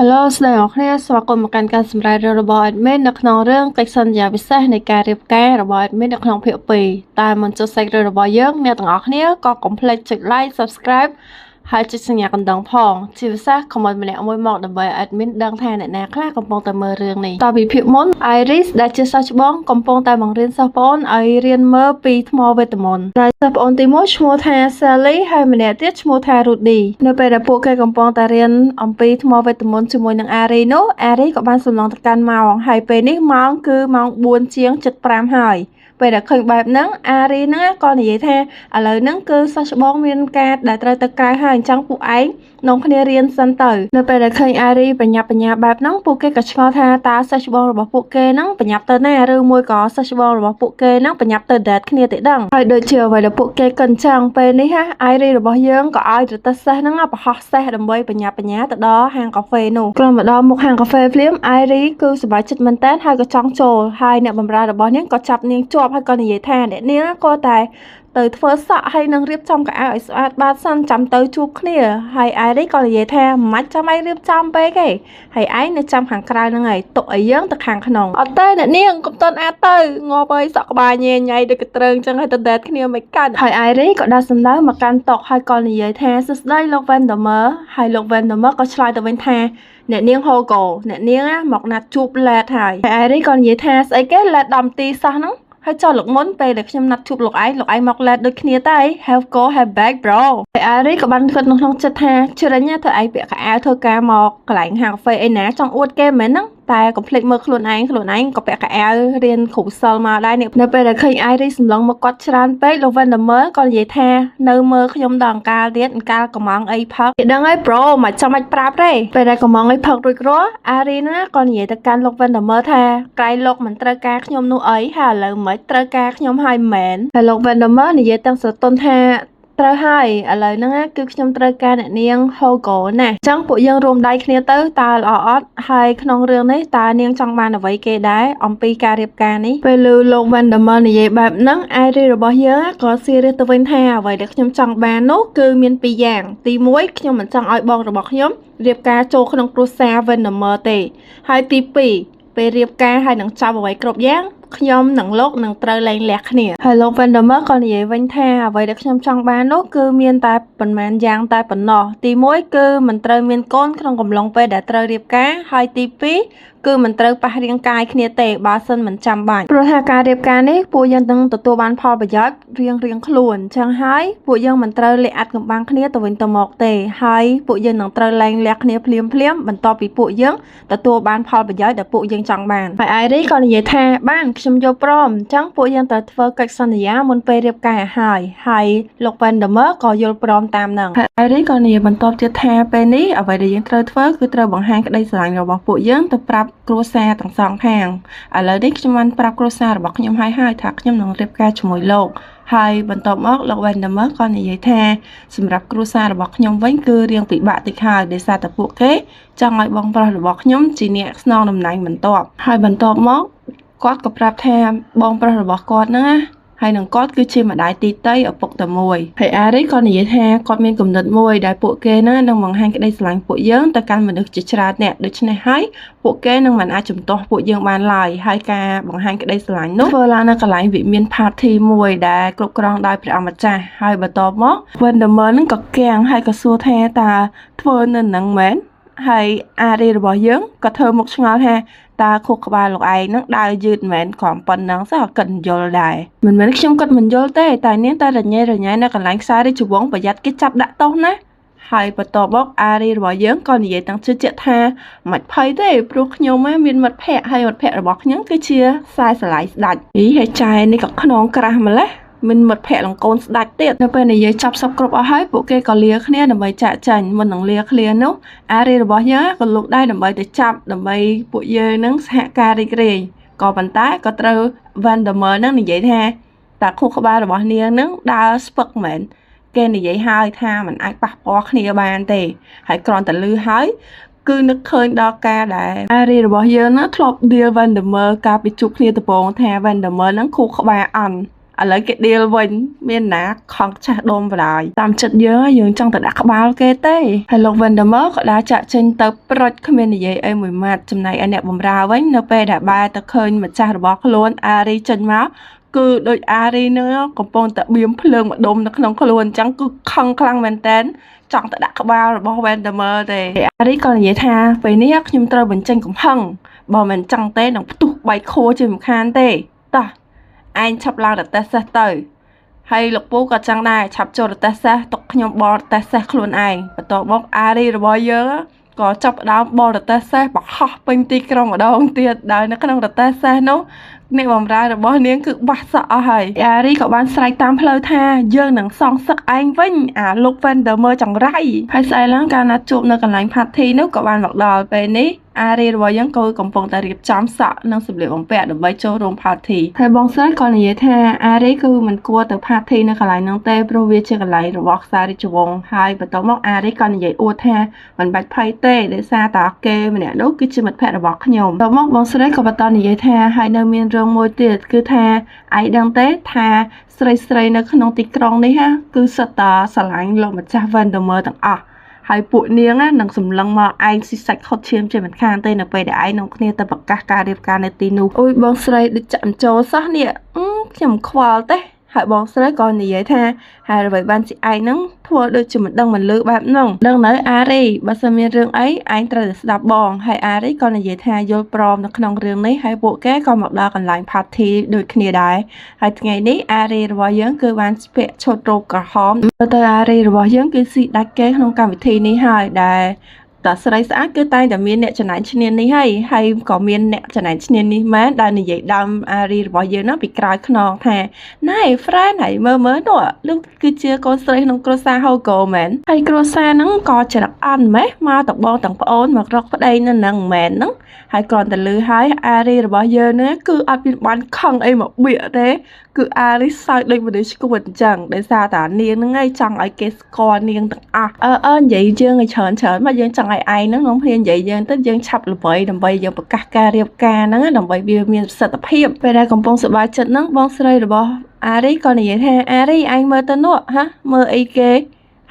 Hello ស្តីអ្នកគ្នាស្វាគមន៍មកកាន់ការសម្ដែងរឿងរបស់ Admin នៅក្នុងរឿងកិច្ចសន្យាពិសេសនៃការរៀបការរបស់ Admin នៅក្នុងភាគ2តែមុនចុះសាច់រឿងរបស់យើងអ្នកទាំងអស់គ្នាក៏កុំភ្លេចចុច Like Subscribe ហើយចុចសញ្ញាកណ្ដឹងផងជាពិសេស comment ម្នាក់មួយមកដើម្បី admin ដឹងថាអ្នកណាខ្លះកំពុងតែមើលរឿងនេះតពីភាគមុន Iris ដែលជាសិស្សច្បងកំពុងតែបង្រៀនសិស្សប្អូនឲ្យរៀនមើលពីថ្មវេទមន្តដែលសិស្សប្អូនទី1ឈ្មោះថា Sally ហើយម្នាក់ទៀតឈ្មោះថា Rudy នៅពេលដែលពួកគេកំពុងតែរៀនអំពីថ្មវេទមន្តជាមួយនឹង Ari នោះ Ari ក៏បានសម្លឹងទៅកាន់ម៉ោងហើយពេលនេះម៉ោងគឺម៉ោង4ជាង75ហើយពេលដែលឃើញបែបហ្នឹងអារីហ្នឹងក៏និយាយថាឥឡូវហ្នឹងគឺសិស្សច្បងមានការដែលត្រូវទៅក្រៅហើយអញ្ចឹងពួកឯងនាំគ្នារៀនសិនទៅនៅពេលដែលឃើញអារីបញ្ញាប់បញ្ញាបែបហ្នឹងពួកគេក៏ឆ្ងល់ថាតើសិស្សច្បងរបស់ពួកគេហ្នឹងបញ្ញាប់ទៅណាឬមួយក៏សិស្សច្បងរបស់ពួកគេហ្នឹងបញ្ញាប់ទៅ date គ្នាទេដឹងហើយដូចជាអ្វីដែលពួកគេកិនចឹងពេលនេះហាអារីរបស់យើងក៏ឲ្យទៅទៅសិស្សហ្នឹងប្រហោះសេះដើម្បីបញ្ញាប់បញ្ញាទៅដល់ហាងកាហ្វេនោះក្រុមមកដល់មុខហាងកាហ្វេភ្លាមអារីគឺសប្បាយចិត្តមែនតើហើយក៏ចង់ចូលហើយអ្នកបម្រើរបស់នាងក៏ចាប់នាងជាប់ហើយក៏និយាយថាអ្នកនាងក៏តែទៅធ្វើសក់ហើយនឹងរៀបចំកៅអៅឲ្យស្អាតបាតសិនចាំទៅជួបគ្នាហើយអារីក៏និយាយថាមិនចាំឲ្យរៀបចំពេកទេហើយឯងនៅចាំខាងក្រៅហ្នឹងហើយទុកឲ្យយើងទៅខាងក្នុងអត់ទេអ្នកនាងកុំតន់អាចទៅងាប់ហើយសក់ក្បាលញ៉ៃញ៉ៃដូចកត្រឹងចឹងហើយទៅ date គ្នាមិនកាត់ហើយអារីក៏ដាក់សម្ដៅមកកាន់តុហើយក៏និយាយថាសួស្តីលោក Vandermeer ហើយលោក Vandermeer ក៏ឆ្លើយទៅវិញថាអ្នកនាង Hugo អ្នកនាងមកណាត់ជួប late ហើយហើយអារីក៏និយាយថាស្អីគេ late 10នាទីសោះហ្នឹងហើយចុះលោកមុនពេលដែលខ្ញុំណាត់ជួបលោកឯងលោកឯងមក late ដូចគ្នាតែ have go have back bro ហើយអារីក៏បានគិតនៅក្នុងចិត្តថាជ្រិញធ្វើឯងពាក់កៅអៅធ្វើការមកកន្លែងហាងកាហ្វេអីណាចង់អួតគេមែនហ្នឹងតែកុំភ្លេចមើលខ្លួនឯងខ្លួនឯងក៏ពាក់កៅអៅរៀនគ្រូសិលមកដែរនេះនៅពេលដែលឃើញ Iris សម្លឹងមកគាត់ច្រើនពេកលោក Vandermeer ក៏និយាយថានៅមើលខ្ញុំដល់អង្កាលទៀតអង្កាលកំងអីផឹកគេដឹងហើយ bro មិនចាំបាច់ប្រាប់ទេពេលដែលកំងអីផឹករួចរាល់ Ari ណាក៏និយាយទៅកាន់លោក Vandermeer ថាក្រៃលោកមិនត្រូវការខ្ញុំនោះអីហើយឥឡូវមិនត្រូវការខ្ញុំហើយមែនហើយលោក Vandermeer និយាយទាំងស្រទន់ថាត្រូវហើយឥឡូវហ្នឹងគឺខ្ញុំត្រូវការអ្នកនាង Hugo ណាអញ្ចឹងពួកយើងរួមដៃគ្នាទៅតើល្អអត់ហើយក្នុងរឿងនេះតើនាងចង់បានអ្វីគេដែរអំពីការរៀបការនេះពេលឮលោក Vandermeer និយាយបែបហ្នឹងអាយរីរបស់យើងក៏ serious ទៅវិញថាអ្វីដែលខ្ញុំចង់បាននោះគឺមានពីរយ៉ាងទី1ខ្ញុំមិនចង់ឲ្យបងរបស់ខ្ញុំរៀបការចូលក្នុងគ្រួសារ Vandermeer ទេហើយទី2ពេលរៀបការហើយនឹងចាប់អ្វីគ្រប់យ៉ាងខ្ញុំនិងលោកនឹងត្រូវលែងលះគ្នាហើយលោក Vandermeer ក៏និយាយវិញថាអ្វីដែលខ្ញុំចង់បាននោះគឺមានតែប៉ុន្មានយ៉ាងតែប៉ុណ្ណោះទី1គឺមិនត្រូវមានកូនក្នុងកំឡុងពេលដែលត្រូវរៀបការហើយទី2គឺមិនត្រូវប៉ះរាងកាយគ្នាទេបើសិនមិនចាំបាច់ព្រោះថាការរៀបការនេះពួកយើងនឹងទទួលបានផលប្រយោជន៍រៀងរៀងខ្លួនអញ្ចឹងហើយពួកយើងមិនត្រូវលាក់អាត់កំបាំងគ្នាទៅវិញទៅមកទេហើយពួកយើងនឹងត្រូវលែងលះគ្នាភ្លាមភ្លាមបន្ទាប់ពីពួកយើងទទួលបានផលប្រយោជន៍ដែលពួកយើងចង់បានហើយអាយរីក៏និយាយថាបានខ្ញុំយល់ព្រមអញ្ចឹងពួកយើងត្រូវធ្វើកិច្ចសន្យាមុនពេលរៀបការឲ្យហើយហើយលោក Vandermeer ក៏យល់ព្រមតាមនឹងហើយអាយរីក៏និយាយបន្តទៀតថាពេលនេះអ្វីដែលយើងត្រូវធ្វើគឺត្រូវបង្ហាញក្តីស្រឡាញ់របស់ពួកយើងទៅប្រាប់គ្រួសារទាំងសងខាងឥឡូវនេះខ្ញុំបានប្រាប់គ្រួសាររបស់ខ្ញុំហើយហើយថាខ្ញុំនឹងរៀបការជាមួយលោកហើយបន្ទាប់មកលោក Vandermeer ក៏និយាយថាសម្រាប់គ្រួសាររបស់ខ្ញុំវិញគឺរៀងពិបាកតិចហើយដោយសារតែពួកគេចង់ឲ្យបងប្រុសរបស់ខ្ញុំជាអ្នកស្នងតំណែងបន្ទាប់ហើយបន្ទាប់មកគាត់ក៏ប្រាប់ថាបងប្រុសរបស់គាត់ហ្នឹងណាហើយនឹងគាត់គឺជាម្ដាយទីតីឪពុកតែមួយហើយអារីក៏និយាយថាគាត់មានគំនិតមួយដែលពួកគេហ្នឹងនឹងបង្ហាញក្តីស្រឡាញ់ពួកយើងទៅកាន់មនុស្សជាច្រើនអ្នកដូច្នេះហើយពួកគេនឹងមិនអាចជំទាស់ពួកយើងបានឡើយហើយការបង្ហាញក្តីស្រឡាញ់នោះធ្វើឡើងនៅកន្លែងវិមាន party មួយដែលគ្រប់គ្រងដោយព្រះអម្ចាស់ហើយបន្ទាប់មក Vandermeer នឹងក៏គាំងហើយក៏សួរថាតើធ្វើនៅនឹងមែនហើយអារីរបស់យើងក៏ធ្វើមុខឆ្ងល់ថាតើខួរក្បាលលោកឯងនឹងដើរយឺតមែនគ្រាន់ប៉ុណ្ណឹងសោះគិតមិនយល់ដែរមិនមែនខ្ញុំគិតមិនយល់ទេតែនាងតែរញ៉េរញ៉ៃនៅកន្លែងខ្សែរាជវង្សប្រយ័ត្នគេចាប់ដាក់ទោសណាហើយបន្ទាប់មកអារីរបស់យើងក៏និយាយទាំងជឿជាក់ថាមិនភ័យទេព្រោះខ្ញុំមានមិត្តភ័ក្តិហើយមិត្តភ័ក្តិរបស់ខ្ញុំគឺជាខ្សែស្រឡាយស្ដាច់អីហើយចែនេះក៏ខ្នងក្រាស់ម្លេះមានមិត្តភ័ក្តិលងកូនស្ដាច់ទៀតនៅពេលនិយាយចាប់សពគ្រប់អស់ហើយពួកគេក៏លាគ្នាដើម្បីចាក់ចាញ់មុននឹងលាគ្នានោះអារីរបស់យើងក៏លូកដៃដើម្បីទៅចាប់ដើម្បីពួកយើងនឹងសហការរីករាយក៏ប៉ុន្តែក៏ត្រូវ Vandermeer នឹងនិយាយថាតាខួរក្បាលរបស់នាងនឹងដើរស្ពឹកមែនគេនិយាយហើយថាมันអាចប៉ះពាល់គ្នាបានទេហើយគ្រាន់តែលឺហើយគឺនឹកឃើញដល់ការដែលអារីរបស់យើងណាធ្លាប់ deal Vandermeer កាលពីជួបគ្នាដំបូងថា Vandermeer ហ្នឹងខួរក្បាលអន់ ឥឡូវគេដៀលវិញមានណាខំឆេះដុំបណ្ដោយតាមចិត្តយើងយើងចង់ទៅដាក់ក្បាលគេទេហើយលោក Vandemer ក៏ដើរចាក់ចេញទៅប្រុចគ្មាននិយាយអីមួយម៉ាត់ចំណែកឯអ្នកបម្រើវិញនៅពេលដែលបែរទៅឃើញម្ចាស់របស់ខ្លួនអារីចេញមកគឺដូចអារីនឹងកំពុងតែបៀមភ្លើងម្ដុំនៅក្នុងខ្លួនអញ្ចឹងគឺខឹងខ្លាំងមែនតើចង់ទៅដាក់ក្បាលរបស់ Vandemer ទេអារីក៏និយាយថាពេលនេះខ្ញុំត្រូវបញ្ចេញកំហឹងបើមិនចង់ទេនឹងផ្ទុះបែកខួរជាមិនខានទេតោះឯងឆាប់ឡើងរទេះសេះទៅហើយលោកពូក៏ចង់ដែរឆាប់ចូលរទេះសេះទុកខ្ញុំបរទេះសេះខ្លួនឯងបន្ទាប់មកអារីរបស់យើងក៏ចាប់ផ្ដើមបរទេះសេះបង្ហោះពេញទីក្រុងម្ដងទៀតដោយនៅក្នុងរទេះសេះនោះអ្នកបម្រើរបស់នាងគឺបាសក់អស់ហើយអារីក៏បានស្រែកតាមផ្លូវថាយើងនឹងសងសឹកឯងវិញអាលោក Vandemer ចង្រៃហើយស្អែកឡើងកាលណាត់ជួបនៅកន្លែង party នោះក៏បានមកដល់ពេលនេះអារីរបស់យើងក៏កំពុងតែរៀបចំសក់និងសម្លៀកបំពាក់ដើម្បីចូលរួម party ហើយបងស្រីក៏និយាយថាអារីគឺមិនគួរទៅ party នៅកន្លែងនោះទេព្រោះវាជាកន្លែងរបស់ខ្សែរាជវង្សហើយបន្ទាប់មកអារីក៏និយាយអួតថាមិនបាច់ភ័យទេដោយសារតែគេម្នាក់នោះគឺជាមិត្តភក្តិរបស់ខ្ញុំបន្ទាប់មកបងស្រីក៏បន្តនិយាយថាហើយនៅមានរឿងមួយទៀតគឺថាឯងដឹងទេថាស្រីៗនៅក្នុងទីក្រុងនេះគឺសុទ្ធតែស្រឡាញ់លោកម្ចាស់ Vandemer ទាំងអស់ហើយពួកនាងនឹងសម្លឹងមកឯងស៊ីសាច់ខុតឈាមជាមិនខានទេនៅពេលដែលឯងនឹងគ្នាទៅប្រកាសការរៀបការនៅទីនោះអូយបងស្រីដូចចាក់បញ្ចូលសោះនេះខ្ញុំខ្វល់ទេហើយបងស្រីក៏និយាយថាហើយអ្វីបានជាឯងហ្នឹងធ្វើដូចជាមិនដឹងមិនលឺបែបហ្នឹងដឹងនៅអារីបើសិនមានរឿងអីឯងត្រូវតែស្ដាប់បងហើយអារីក៏និយាយថាយល់ព្រមនៅក្នុងរឿងនេះហើយពួកគេក៏មកដល់កន្លែង party ដូចគ្នាដែរហើយថ្ងៃនេះអារីរបស់យើងគឺបានស្ពាក់ឈុតរ៉ូបក្រហមទៅអារីរបស់យើងគឺស៊ីដាច់គេក្នុងកម្មវិធីនេះហើយដែលតស្រីស្អាតគឺតែងតែមានអ្នកចំណែនឈ្នាននេះហើយក៏មានអ្នកចំណែនឈ្នាននេះមែនដែលនិយាយដើមអារីរបស់យើងនោះពីក្រោយខ្នងថាណែ friend ហើយមើលមើលនោះលោកគឺជាកូនស្រីក្នុងគ្រួសារ Hogo មែនហើយគ្រួសារហ្នឹងក៏ច្រឹកអន់ម៉េះមកតបងទាំងប្អូនមករកប្តីនៅនឹងមែនហ្នឹងហើយគ្រាន់តែលឺហើយអារីរបស់យើងហ្នឹងគឺអត់មានបានខឹងអីមកបៀកទេគឺអារីសើចដូចមនុស្សឈួតអញ្ចឹងដោយសារតានាងហ្នឹងឯងចង់ឲ្យគេស្គាល់នាងទាំងអស់អឺនិយាយយើងឲ្យច្រើនច្រើនមកយើងចង់ឲ្យឯងហ្នឹងនាំគ្នានិយាយយើងទៅយើងឆាប់ល្បីដើម្បីយើងប្រកាសការរៀបការហ្នឹងដើម្បីវាមានប្រសិទ្ធភាពពេលដែលកំពុងសប្បាយចិត្តហ្នឹងបងស្រីរបស់អារីក៏និយាយថាអារីឯងមើលទៅនោះហ៎មើលអីគេ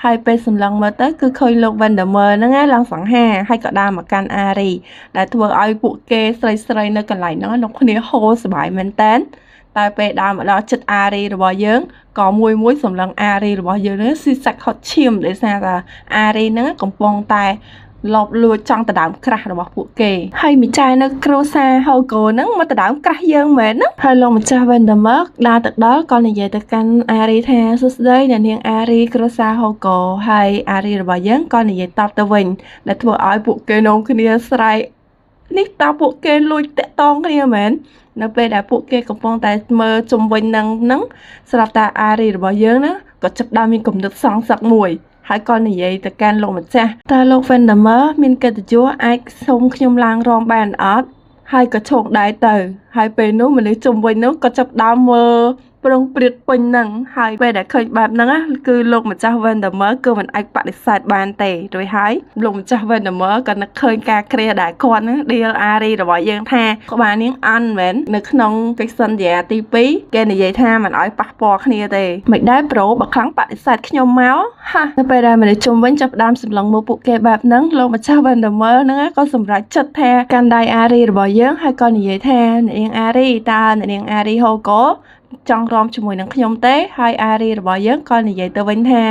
ហើយពេលសម្លឹងមើលទៅគឺឃើញលោក Vandemer ហ្នឹងឡើងសង្ហាហើយក៏ដើរមកកាន់អារីដែលធ្វើឲ្យពួកគេស្រីៗនៅកន្លែងហ្នឹងនាំគ្នាហូរសប្បាយមែនតើតែពេលដើរមកដល់ចិត្តអារីរបស់យើងក៏មួយមួយសម្លឹងអារីរបស់យើងនេះស៊ីសាច់ហត់ឈាមដោយសារតែអារីហ្នឹងកំពុងតែលបលួចចង់ដដើមក្រាស់របស់ពួកគេហើយម្ចាស់នៅគ្រួសារ Hogo ហ្នឹងមកដដើមក្រាស់យើងមែនណាហើយលោកម្ចាស់ Vandemer ដើរទៅដល់ក៏និយាយទៅកាន់អារីថាសួស្តីអ្នកនាងអារីគ្រួសារ Hogo ហើយអារីរបស់យើងក៏និយាយតបទៅវិញដែលធ្វើឲ្យពួកគេនាំគ្នាស្រែកនេះតើពួកគេលួចតាក់តងគ្នាមែននៅពេលដែលពួកគេកំពុងតែមើលជុំវិញនឹងស្រាប់តែអារីរបស់យើងណាក៏ចាប់ផ្ដើមមានគំនិតសងសឹកមួយហើយក៏និយាយទៅកាន់លោកម្ចាស់តើលោក Vandemer មានកិត្តិយសអាចសុំខ្ញុំឡើងរំបានអត់ហើយក៏ឈោកដែរទៅហើយពេលនោះមនុស្សជុំវិញនោះក៏ចាប់ផ្ដើមមើលប្រុងព្រាតពេញហ្នឹងហើយពេលដែលឃើញបែបហ្នឹងគឺលោកម្ចាស់ Vandemer គឺមិនអាចបដិសេធបានទេរួចហើយលោកម្ចាស់ Vandemer ក៏នឹកឃើញការគ្រាដែលគាត់ហ្នឹងដៀលអារីរបស់យើងថាក្បាលនាងអន់មែននៅក្នុងកិច្ចសន្យាទី2គេនិយាយថាមិនឲ្យប៉ះពាល់គ្នាទេមិនដែរប្រូបើខ្លាំងបដិសេធខ្ញុំមកហានៅពេលដែលមនុស្សជុំវិញចាប់ផ្ដើមសម្លឹងមើលពួកគេបែបហ្នឹងលោកម្ចាស់ Vandemer ហ្នឹងក៏សម្រេចចិត្តថាកាន់ដៃអារីរបស់យើងហើយក៏និយាយថាអ្នកនាងអារីតើអ្នកនាងអារី Hogo ចង់រំជាមួយនឹងខ្ញុំទេហើយអារីរបស់យើងក៏និយាយទៅវិញថា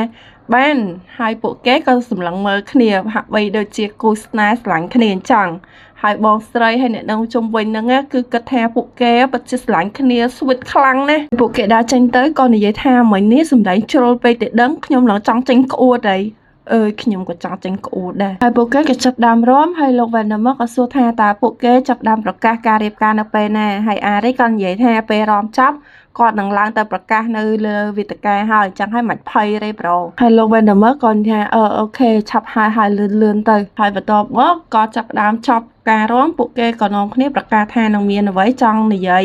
បានហើយពួកគេក៏សម្លឹងមើលគ្នាហាក់បីដូចជាគូស្នេហ៍ស្រឡាញ់គ្នាអញ្ចឹងហើយបងស្រីហើយអ្នកនៅជុំវិញហ្នឹងគឺគិតថាពួកគេពិតជាស្រឡាញ់គ្នាស្វីតខ្លាំងណាស់ពួកគេដើរចេញទៅក៏និយាយថាមិញនេះសម្ដែងជ្រុលពេកទេដឹងខ្ញុំឡើងចង់ចេញក្អួតហើយអើយខ្ញុំក៏ចង់ចេញក្អួតដែរហើយពួកគេក៏ចាប់ដើមរំហើយលោក Vandemer ក៏សួរថាតើពួកគេចាប់ដើមប្រកាសការរៀបការនៅពេលណាហើយអារីក៏និយាយថាពេលរំចប់គាត់នឹងឡើងទៅប្រកាសនៅលើវេទិកាហើយអញ្ចឹងហើយមិនភ័យទេប្រូហើយលោក Vandemer ក៏ថាអូខេឆាប់ហើយហើយលឿនលឿនទៅហើយបន្ទាប់មកក៏ចាប់ផ្ដើមចប់ការរំពួកគេក៏នាំគ្នាប្រកាសថានឹងមានអ្វីចង់និយាយ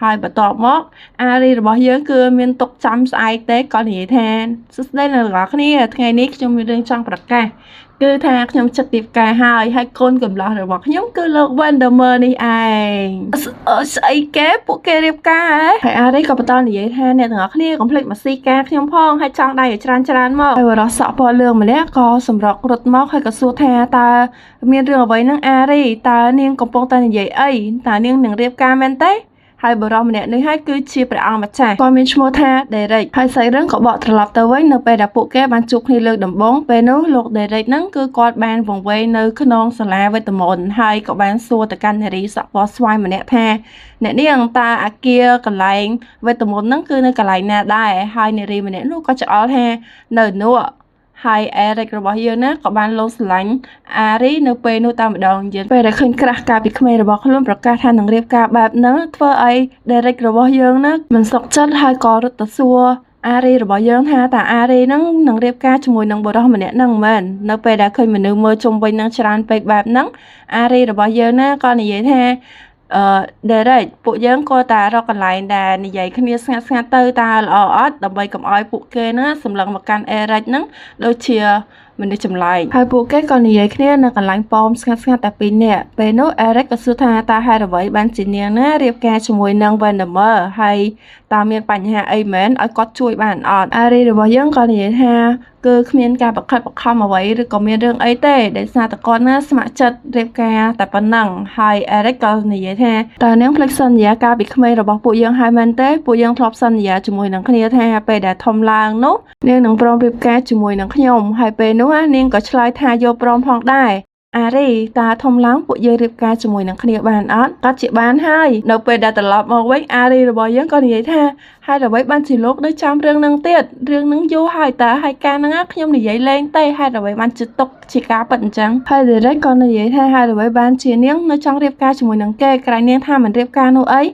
ហើយបន្ទាប់មកអារីរបស់យើងគឺមានទុកចាំស្អែកទេក៏និយាយថាសួស្តីអ្នកទាំងអស់គ្នាថ្ងៃនេះខ្ញុំមានរឿងចង់ប្រកាសគឺថាខ្ញុំចិត្តរៀបការហើយហើយកូនកំលោះរបស់ខ្ញុំគឺលោក Vandemer នេះឯងស្អីគេពួកគេរៀបការហ៎ហើយអារីក៏បន្តនិយាយថាអ្នកទាំងអស់គ្នាកុំភ្លេចមកស៊ីការខ្ញុំផងហើយចង់ដៃឲ្យច្រើនច្រើនមកហើយបរិសក់ពណ៌លឿងម្នាក់ក៏សម្រុករត់មកហើយក៏សួរថាតើមានរឿងអ្វីនឹងអារីតើនាងកំពុងតែនិយាយអីតើនាងនឹងរៀបការមែនទេហើយបុរសម្នាក់នេះហើយគឺជាព្រះអង្គម្ចាស់គាត់មានឈ្មោះថា Derek ហើយសាច់រឿងក៏បកត្រឡប់ទៅវិញនៅពេលដែលពួកគេបានជួបគ្នាលើកដំបូងពេលនោះលោក Derek ហ្នឹងគឺគាត់បានវង្វេងនៅក្នុងសាលាវេទមន្តហើយក៏បានសួរទៅកាន់នារីសក់ពណ៌ស្វាយម្នាក់ថាអ្នកនាងតើអាគារកន្លែងវេទមន្តហ្នឹងគឺនៅកន្លែងណាដែរហើយនារីម្នាក់នោះក៏ច្អល់ថានៅនោះហើយអេរិករបស់យើងណាក៏បានលោស្រឡាញ់អារីនៅពេលនោះតែម្ដងយើងពេលដែលឃើញក្រាស់កាលពីក្មេងរបស់ខ្លួនប្រកាសថានឹងរៀបការបែបហ្នឹងធ្វើឲ្យ Derek របស់យើងណាមិនសុខចិត្តហើយក៏រត់ទៅសួរអារីរបស់យើងថាតើអារីហ្នឹងនឹងរៀបការជាមួយនឹងបុរសម្នាក់ហ្នឹងមែននៅពេលដែលឃើញមនុស្សមើលជុំវិញហ្នឹងច្រើនពេកបែបហ្នឹងអារីរបស់យើងណាក៏និយាយថាDerek ពួកយើងក៏តែរកកន្លែងដែលនិយាយគ្នាស្ងាត់ស្ងាត់ទៅតើល្អអត់ដើម្បីកុំឲ្យពួកគេណាសម្លឹងមកកាន់ Eric ហ្នឹងដូចជាមនុស្សចម្លែកហើយពួកគេក៏និយាយគ្នានៅកន្លែងប៉មស្ងាត់ស្ងាត់តែពីរនាក់ពេលនោះ Eric ក៏សួរថាតើហេតុអ្វីបានជានាងណារៀបការជាមួយនឹង Vandemer ហើយតើមានបញ្ហាអីមែនឲ្យគាត់ជួយបានអត់អារីរបស់យើងក៏និយាយថាគឺគ្មានការបខិតបខំអ្វីឬក៏មានរឿងអីទេដោយសារតែគាត់ណាស្ម័គ្រចិត្តរៀបការតែប៉ុណ្ណឹងហើយ Eric ក៏និយាយថាតើនាងភ្លេចសន្យាកាលពីក្មេងរបស់ពួកយើងហើយមែនទេពួកយើងធ្លាប់សន្យាជាមួយនឹងគ្នាថាពេលដែលធំឡើងនោះនាងនឹងព្រមរៀបការជាមួយនឹងខ្ញុំហើយពេលនោះនាងក៏ឆ្លើយថាយល់ព្រមផងដែរអារីតើធំឡើងពួកយើងរៀបការជាមួយនឹងគ្នាបានអត់ក៏ជាបានហើយនៅពេលដែលត្រឡប់មកវិញអារីរបស់យើងក៏និយាយថាហេតុអ្វីបានជាលោកនៅចាំរឿងហ្នឹងទៀតរឿងហ្នឹងយូរហើយតើហើយការហ្នឹងខ្ញុំនិយាយលេងទេហេតុអ្វីបានជាទុកជាការពិតអញ្ចឹងហើយ Derek ក៏និយាយថាហេតុអ្វីបានជានាងនៅចង់រៀបការជាមួយនឹងគេក្រែងនាងថាមិនរៀបការនោះអី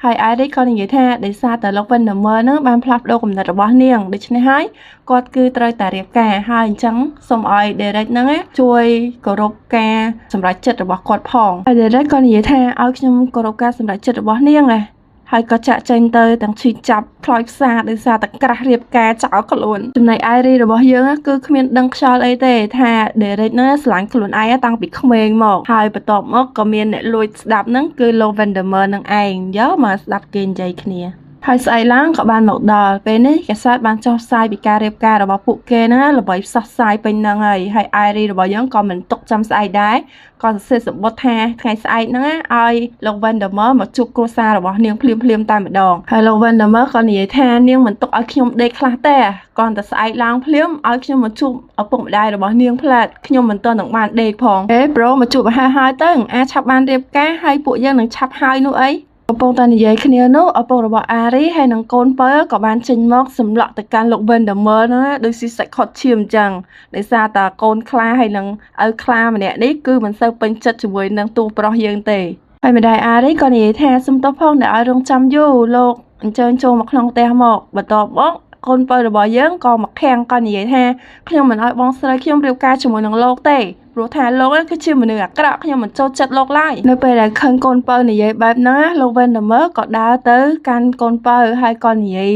ហើយអារីក៏និយាយថាដោយសារតែលោក Vandemer ហ្នឹងបានផ្លាស់ប្ដូរគំនិតរបស់នាងដូច្នេះហើយគាត់គឺត្រូវតែរៀបការហើយអញ្ចឹងសូមឲ្យ Derek ហ្នឹងជួយគោរពការសម្រេចចិត្តរបស់គាត់ផងហើយ Derek ក៏និយាយថាឲ្យខ្ញុំគោរពការសម្រេចចិត្តរបស់នាងឯងហើយក៏ចាក់ចេញទៅទាំងឈឺចាប់ខ្លោចផ្សាដោយសារតែក្រាស់រៀបការចោលខ្លួនចំណែកអារីរបស់យើងគឺគ្មានដឹងខ្យល់អីទេថា Derek ហ្នឹងស្រឡាញ់ខ្លួនឯងតាំងពីក្មេងមកហើយបន្ទាប់មកក៏មានអ្នកលួចស្ដាប់ហ្នឹងគឺលោក Vandemer នឹងឯងយកមកស្ដាប់គេនិយាយគ្នាហើយស្អែកឡើងក៏បានមកដល់ពេលនេះកាសែតបានចុះផ្សាយពីការរៀបការរបស់ពួកគេហ្នឹងល្បីផ្សះផ្សាយពេញហ្នឹងហើយហើយអារីរបស់យើងក៏មិនទុកចាំស្អែកដែរក៏សរសេរសម្បត្តិថាថ្ងៃស្អែកហ្នឹងឲ្យលោក Vandemer មកជួបគ្រួសាររបស់នាងភ្លាមភ្លាមតែម្ដងហើយលោក Vandemer ក៏និយាយថានាងមិនទុកឲ្យខ្ញុំដេកខ្លះទេគ្រាន់តែស្អែកឡើងភ្លាមឲ្យខ្ញុំមកជួបឪពុកម្ដាយរបស់នាងផ្លែតខ្ញុំមិនទាន់នឹងបានដេកផងអេប្រូមកជួបឲ្យហើយទៅអាចឆាប់បានរៀបការហើយពួកយើងនឹងឆាប់ហើយនោះអីកំពុងតែនិយាយគ្នានោះឪពុករបស់អារីហើយនិងកូនពៅក៏បានចេញមកសម្លក់ទៅកាន់លោក Vandemer ហ្នឹងដូចស៊ីសាច់ខុតឈាមអញ្ចឹងដោយសារតែកូនខ្លាហើយនិងឪខ្លាម្នាក់នេះគឺមិនសូវពេញចិត្តជាមួយនឹងតួប្រុសយើងទេហើយម្ដាយអារីក៏និយាយថាសុំទោសផងដែលឲ្យរងចាំយូរលោកអញ្ជើញចូលមកក្នុងផ្ទះមកបន្ទាប់មកកូនពៅរបស់យើងក៏មកខាំងក៏និយាយថាខ្ញុំមិនឲ្យបងស្រីខ្ញុំរៀបការជាមួយនឹងលោកទេព្រោះថាលោកគឺជាមនុស្សអាក្រក់ខ្ញុំមិនចូលចិត្តលោកឡើយនៅពេលដែលឃើញកូនពៅនិយាយបែបហ្នឹងលោក Vandemer ក៏ដើរទៅកាន់កូនពៅហើយក៏និយាយ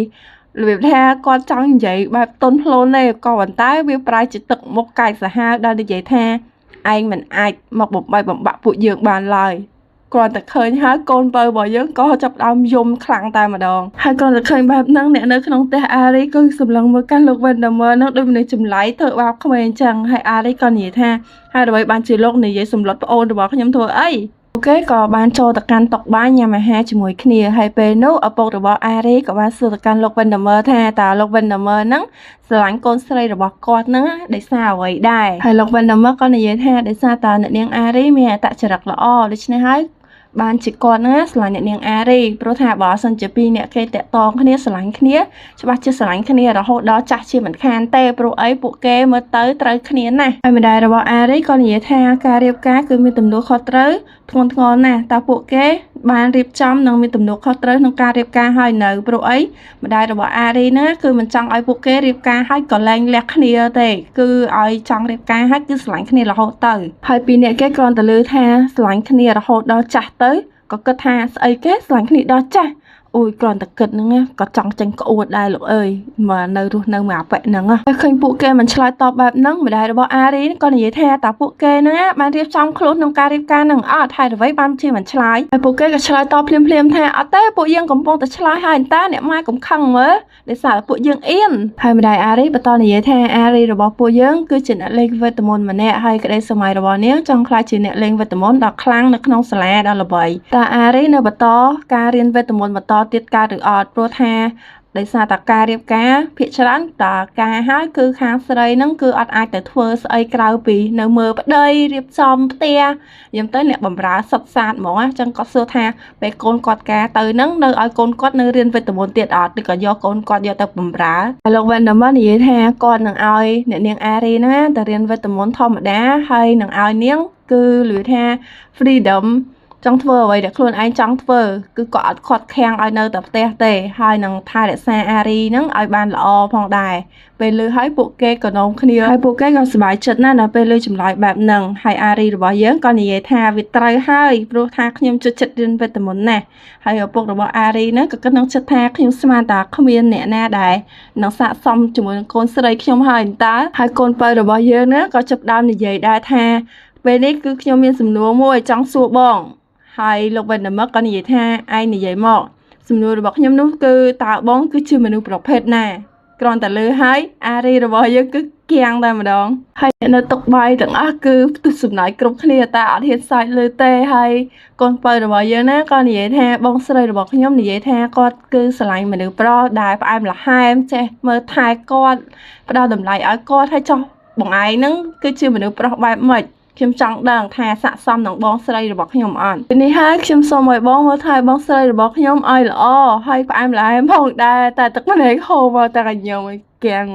របៀបថាគាត់ចង់និយាយបែបទន់ភ្លន់ទេក៏ប៉ុន្តែវាប្រែជាទឹកមុខកាចសាហាវដល់និយាយថាឯងមិនអាចមកបំបែកបំបាក់ពួកយើងបានឡើយគ្រាន់តែឃើញហើយកូនពៅរបស់យើងក៏ចាប់ដើមយំខ្លាំងតែម្ដងហើយគ្រាន់តែឃើញបែបហ្នឹងអ្នកនៅក្នុងផ្ទះអារីគឺសម្លឹងមើលកាន់លោក Vandemer ហ្នឹងដូចមនុស្សចម្លែកធ្វើបាបក្មេងអញ្ចឹងហើយអារីក៏និយាយថាហើយអ្វីបានជាលោកនិយាយសម្លុតប្អូនរបស់ខ្ញុំធ្វើអីពួកគេក៏បានចូលទៅកាន់តុបាយញ៉ាំអាហារជាមួយគ្នាហើយពេលនោះឪពុករបស់អារីក៏បានសួរទៅកាន់លោក Vandemer ថាតើលោក Vandemer ហ្នឹងស្រឡាញ់កូនស្រីរបស់គាត់ហ្នឹងដោយសារអ្វីដែរហើយលោក Vandemer ក៏និយាយថាដោយសារតើអ្នកនាងអារីមានអត្តចរិតល្អដូច្នេះហើយបានជាគាត់ណាស្រឡាញ់អ្នកនាងអារីព្រោះថាបើសិនជាពីរអ្នកគេតាក់ទងគ្នាស្រឡាញ់គ្នាច្បាស់ជាស្រឡាញ់គ្នារហូតដល់ចាស់ជាមិនខានទេព្រោះអីពួកគេមើលទៅត្រូវគ្នាណាស់ហើយម្ដាយរបស់អារីក៏និយាយថាការរៀបការគឺមានទំនួលខុសត្រូវធ្ងន់ធ្ងរណាស់តើពួកគេបានរៀបចំនិងមានទំនួលខុសត្រូវក្នុងការរៀបការហើយនៅព្រោះអីម្ដាយរបស់អារីណាគឺមិនចង់ឲ្យពួកគេរៀបការហើយក៏លែងលះគ្នាទេគឺឲ្យចង់រៀបការហើយគឺស្រឡាញ់គ្នារហូតទៅហើយពីរអ្នកគេគ្រាន់តែឮថាស្រឡាញ់គ្នារហូតដល់ចាស់ទៅក៏គិតថាស្អីគេស្រឡាញ់គ្នាដល់ចាស់ អូយគ្រាន់តែគិតហ្នឹងក៏ចង់ចេញក្អួតដែរលោកអើយមកនៅរស់នៅមួយអាប៉ែហ្នឹងតែឃើញពួកគេមិនឆ្លើយតបបែបហ្នឹងម្ដាយរបស់អារីក៏និយាយថាតើពួកគេហ្នឹងបានរៀបចំខ្លួនក្នុងការរៀបការហ្នឹងអត់ហើយអ្វីបានជាមិនឆ្លើយហើយពួកគេក៏ឆ្លើយតបភ្លាមៗថាអត់ទេពួកយើងកំពុងតែឆ្លើយហើយតើអ្នកម៉ែកុំខឹងមើលដោយសារពួកយើងអៀនហើយម្ដាយអារីបន្តនិយាយថាអារីរបស់ពួកយើងគឺជាអ្នកលេងវេទមន្តម្នាក់ហើយក្តីសម័យរបស់នាងចង់ក្លាយជាអ្នកលេងវេទមន្តដ៏ខ្លាំងនៅក្នុងសាលាដ៏ល្បីតើអារីនៅបន្តការរៀនវេទមន្តបន្តទៀតកើតឬអត់ព្រោះថាដោយសារតែការរៀបការភាគច្រើនតើការហើយគឺខាងស្រីហ្នឹងគឺអត់អាចទៅធ្វើស្អីក្រៅពីនៅមើលប្តីរៀបចំផ្ទះយំទៅអ្នកបំរើសុទ្ធសាធហ្មងអញ្ចឹងគាត់សួរថាពេលកូនគាត់ការទៅហ្នឹងនៅឲ្យកូនគាត់នៅរៀនវេទមន្តទៀតអត់ឬក៏យកកូនគាត់យកទៅបំរើហើយលោក Vanderman និយាយថាគាត់នឹងឲ្យអ្នកនាងអារីហ្នឹងទៅរៀនវេទមន្តធម្មតាហើយនឹងឲ្យនាងគឺនិយាយថា freedom ចង់ធ្វើអ្វីដែលខ្លួនឯងចង់ធ្វើគឺក៏អត់ខាត់ខាំងឲ្យនៅតែផ្ទះទេហើយនឹងថែរក្សាអារីហ្នឹងឲ្យបានល្អផងដែរពេលលឺហើយពួកគេក៏នោមគ្នាហើយពួកគេក៏សប្បាយចិត្តណាស់នៅពេលលឺចម្លើយបែបហ្នឹងហើយអារីរបស់យើងក៏និយាយថាវាត្រូវហើយព្រោះថាខ្ញុំចូលចិត្តរៀនវេទមន្តណាស់ហើយឪពុករបស់អារីហ្នឹងក៏គិតក្នុងចិត្តថាខ្ញុំស្មានតែគ្មានអ្នកណាដែលនឹងស័ក្តិសមជាមួយនឹងកូនស្រីខ្ញុំហើយតើហើយកូនពៅរបស់យើងហ្នឹងក៏ចាប់ដើមនិយាយដែរថាពេលនេះគឺខ្ញុំមានសំណួរមួយចង់សួរបងហើយលោក Vanderman ក៏និយាយថាឯងនិយាយមកសំណួររបស់ខ្ញុំនោះគឺតើបងគឺជាមនុស្សប្រភេទណាគ្រាន់តែលើហើយអារីរបស់យើងគឺគៀងតែម្ដងហើយនៅតុបាយទាំងអស់គឺផ្ទុះសំណើចគ្រប់គ្នាតែអត់ហ៊ានសើចលើទេហើយកូនពៅរបស់យើងណាក៏និយាយថាបងស្រីរបស់ខ្ញុំនិយាយថាគាត់គឺស្រឡាញ់មនុស្សប្រុសដែលផ្អែមល្ហែមចេះមើលថែគាត់ផ្ដល់តម្លៃឲ្យគាត់ហើយចោះបងឯងហ្នឹងគឺជាមនុស្សប្រុសបែបម៉េចខ្ញុំចង់ដឹងថាស័ក្តិសមនឹងបងស្រីរបស់ខ្ញុំអត់ពេលនេះហើយខ្ញុំសូមឲ្យបងមើលថែបងស្រីរបស់ខ្ញុំឲ្យល្អហើយផ្អែមល្ហែមផងដែរតែទឹកភ្នែកហូរមកតែខ្ញុំឲ្យគៀង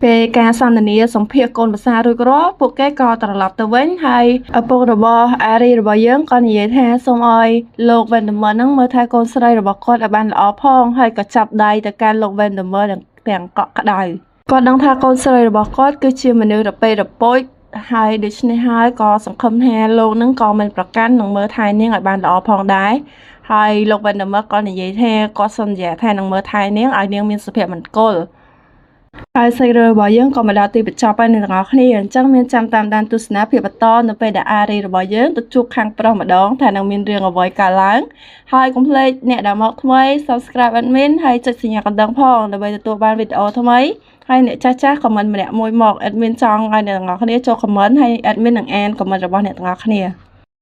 ពេលការសន្ទនាសម្ភាសកូនប្រសារួចរាល់ពួកគេក៏ត្រឡប់ទៅវិញហើយឪពុករបស់អារីរបស់យើងក៏និយាយថាសូមឲ្យលោក Vanderman ហ្នឹងមើលថែកូនស្រីរបស់គាត់ឲ្យបានល្អផងហើយក៏ចាប់ដៃទៅកាន់លោក Vanderman ទាំងកក់ក្ដៅគាត់ដឹងថាកូនស្រីរបស់គាត់គឺជាមនុស្សរពេរពូជហើយដូច្នេះហើយក៏សង្ឃឹមថាលោកនឹងក៏មិនប្រកាន់នឹងមើលថែនាងឲ្យបានល្អផងដែរហើយលោក Vanderman ក៏និយាយថាគាត់សន្យាថានឹងមើលថែនាងឲ្យនាងមានសុភមង្គលហើយសាច់រឿងរបស់យើងក៏មកដល់ទីបញ្ចប់ហើយអ្នកទាំងអស់គ្នាអញ្ចឹងមានចាំតាមដានទស្សនាភាពបន្តនៅពេលដែលអារីរបស់យើងទៅជួបខាងប្រុសម្ដងថានឹងមានរឿងអ្វីកើតឡើងហើយកុំភ្លេចអ្នកដែលមកថ្មី Subscribe admin ហើយចុចសញ្ញាកណ្ដឹងផងដើម្បីទទួលបានវីដេអូថ្មីហើយអ្នកចាស់ៗ comment ម្នាក់មួយមក admin ចង់ឲ្យអ្នកទាំងអស់គ្នាចូល comment ហើយ admin នឹងអាន comment របស់អ្នកទាំងអស់គ្នា។